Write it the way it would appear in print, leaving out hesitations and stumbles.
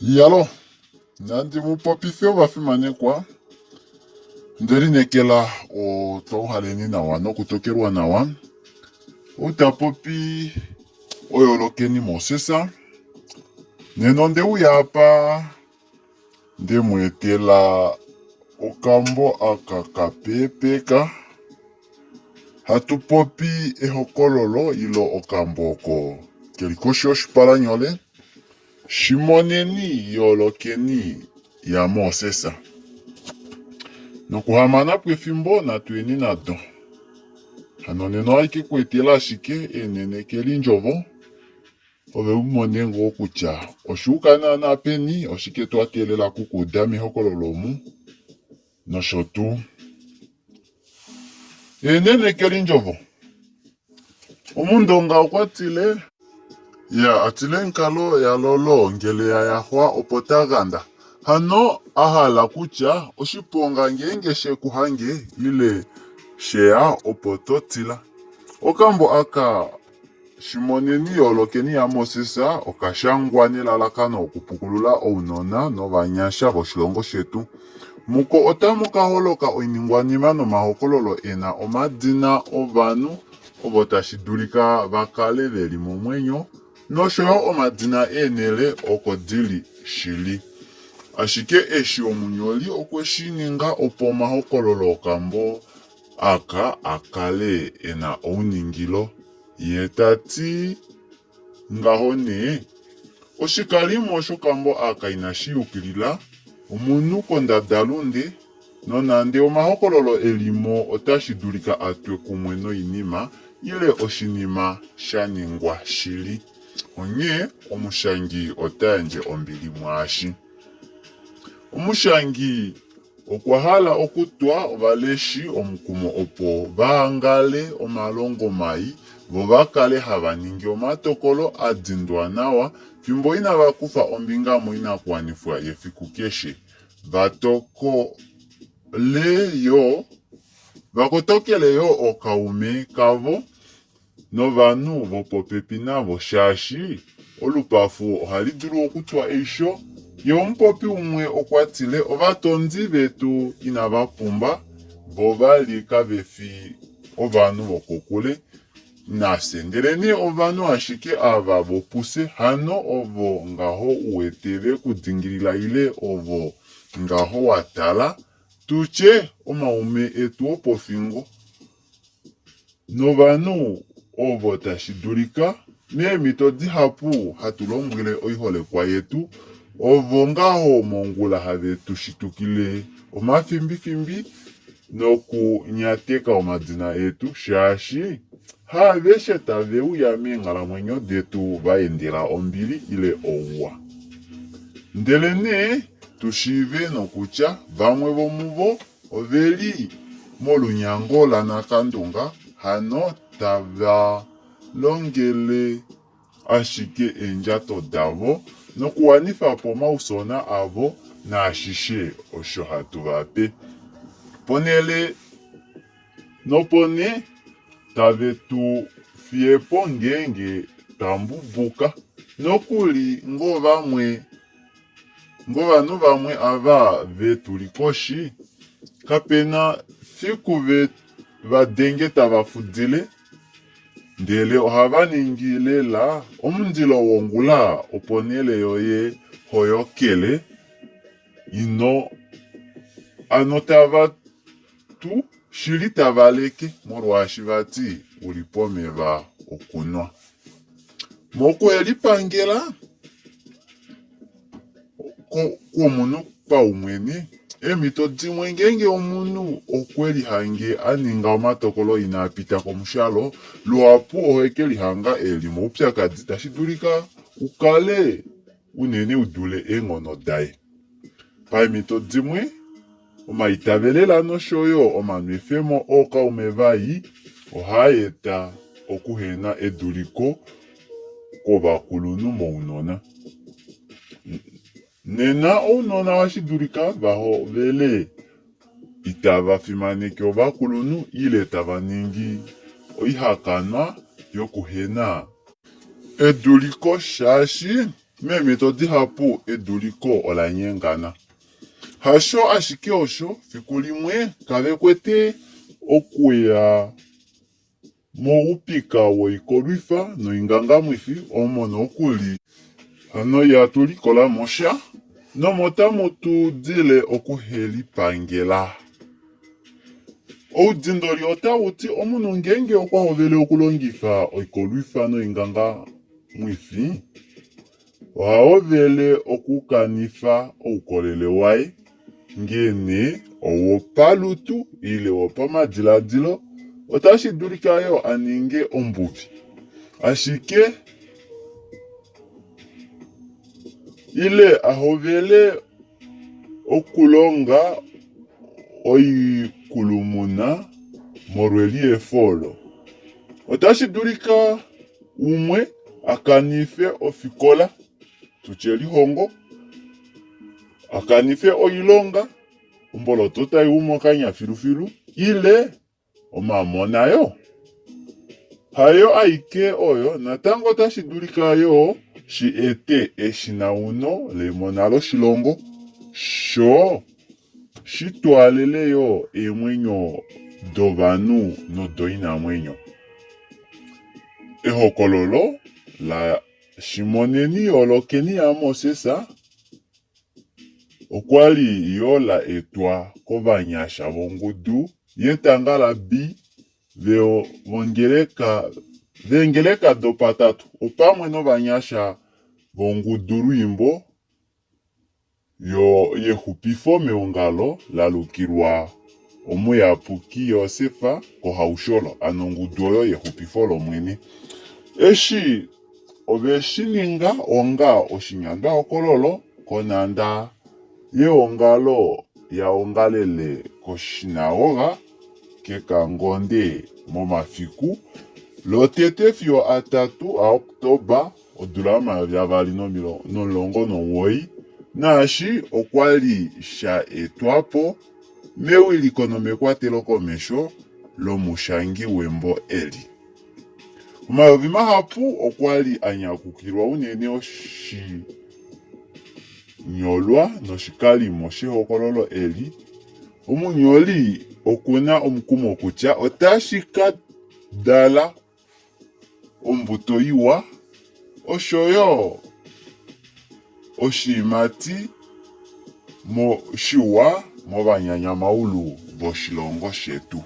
Iyalo, nandi mu popife ovafimanekwa, nde lineekela otwa uhaleni nawa nokutokelwa nawa. Ou ta popi oYolokeni Moses. Nena onde uya apa nde mu etela okambo aka kapeepeka hatu popi ehokololo ilo okambo oko keli koshi yoshipalanyole Shimoneni yoolokeni yaMoses. Nokuhamana po efimbo natu yeni nado. Hano nena ohai ke ku etela ashike eenenekelindjovo ove u mone ngoo kutya osha yuka naanaa peni, oshike twa teelela oku ka uda mehokololo omu, nosho tuu. Eenenekelindjovo. Omundonga okwa tile. Ya, a tile nkalo ya lolo ngele ya yahwa opo ta ganda. Hano a hala kutya oshiponga ngeenge she ku hange ile she ya opo to tila. Okambo aka Shimoneni Yoolokeni yaMoses oka shangwa nelalakano okupukulula ounona novanyasha voshilongo shetu. Muko otamu ka holoka oiningwanima nomahokololo e na omadina ovanhu ovo tashi dulika va kale ve li momwenyo nosho yo omadina eenhele oko di li shili. Ashike eshi omunyoli okwe shi ninga opo omahokololo okambo aka a kale e na ouningilo, ye ta ti Ngaho nee, oshikalimo shokambo aka inashi yukilila omunhu kondadalunde, nonande omahokololo e li mo otashi dulika a twe kumwe noinima ile oshinima sha ningwa shili. Onghee omushangi ota yandje ombili mwaashi. Omushangi Okwa hala okutwa ovaleshi omukumo opo va angale omalongo mai vo va kale hava ningi omatokolo a dindwa nawa fimbo inava kufa ombinga moinakuwanifwa yefiku keshe. Va tokole yo va kotokele yo ookaume kavo novanhu vopopepi navo shaashi olupafu ohali dulu okutwa eisho. Ye omupopi umwe okwa tile ovatondi vetu inava pumba, vo vali kave fi ovanhu vokokule nafye, ndelenee ovanhu ashike ava vopufye, hano ovo ngaho u wete ve ku dingilila ile ovo ngaho wa tala, tu tye omaume etu opofingo. Novanhu ovo tashi dulika meemhito dihapu hatu lombwele oiholekwa yetu, ovo ngaho mongula have tu shitukile omafimbifimbi nokunyateka omadina etu, shaashi haaveshe tave uya meenghalamwenyo detu va endela ombili ile ouwa. Ndelenee tu shiive nokutya vamwe vomuvo Ove li molunyango laNakandunga hano tava longele ashike eendjato davo nokuwanifa po omaufyoona avo naashishe osho hatu va pe. Ponhele nopo nee tave tu fiye po ngeenge twa mbubuka. Nokuli ngoo vamwe Ngovanhu vamwe ava ve tu li koshi, kape na fiku ve va denge tava fudile, ndele ohava ningi lela omundilo wongula oponhele yoye ho yokele, ino ano tava tu shili tava leke molwaashi vati u li pomeva okunwa. Mokuhelipangela kwomunhu paumwene, eemhito dimwe ngeenge omunhu okwe lihange a ninga omatokolo inaa pita komushalo, luhapu ohe ke lihanga e li moupyakadi tashi dulika u kale unene u dule eenghono daye. Paemhito dimwe, omaitavelela nosho yo omanwefemo ookaume vai ohaa eta okuhena eduliko kwovakulunhu mounona. Nena ounona ohashi dulika va hovele itava fimaneke ovakulunhu ile tava ningi oihakanwa yokuhena eduliko shaashi. Meemhito dihapu eduliko ola nyengana. Hasho ashike osho, fiku limwe kave kwete okuya moupika woikolwifa noingangamwifi omo nokuli hano ihatu likola mo sha nomo tamu tu dile okuhelipangela. Oudindoli otau ti omunhu ngeenge okwa hovele okulongifa oikolwifa noingangamwifi, oha hovele okukanifa oukolele waye, ngee nee owopalutu ile wopamadiladilo, otashi dulika yo a ninge ombuvi. Ashike ile a hovele okulonga oikulumuna molweliefo olo. Otashi dulika umwe a kanife ofikola, tu tye elihongo, a kanife oilonga, omboloto tai u mokanya filufilu, ile omamona yo. Hayo aike oyo, natango otashi dulika yo shi ete eshinauno lemona loshilongo, sho shi twaalele yo eemwenyo dovanhu nodoinamwenyo. Ehokololo la Shimoneni Yoolokeni yaMoses okwa li yo la etwa kovanyasha vongudu yetanga la-B veengeleka dopatatu opamwe novanyasha vongudulwiimbo yexupifo meongalo la lukilwa Omuyapuki Josef koHausholo, ano ongudu oyo yexupifo lOmwene. Eshi ove shi ninga onga oshinyandwahokololo konhanda yeongalo ya ongalele koshinagoga kEkangonde momafiku lotete fiyo atatu aOktoba odula yo-2019, naashi okwa li sha etwa po mewiliko nomekwatelokomesho lomushangi wembo eli. Omayovi mahapu okwa li a nyakukilwa unene oshinyolwa noshikalimo shehokololo eli. Omunyoli oku na omukumo kutya otashi ka dala ombuto iwa osho yo oshiimati shiwa movanyanyamaulu voshilongo shetu.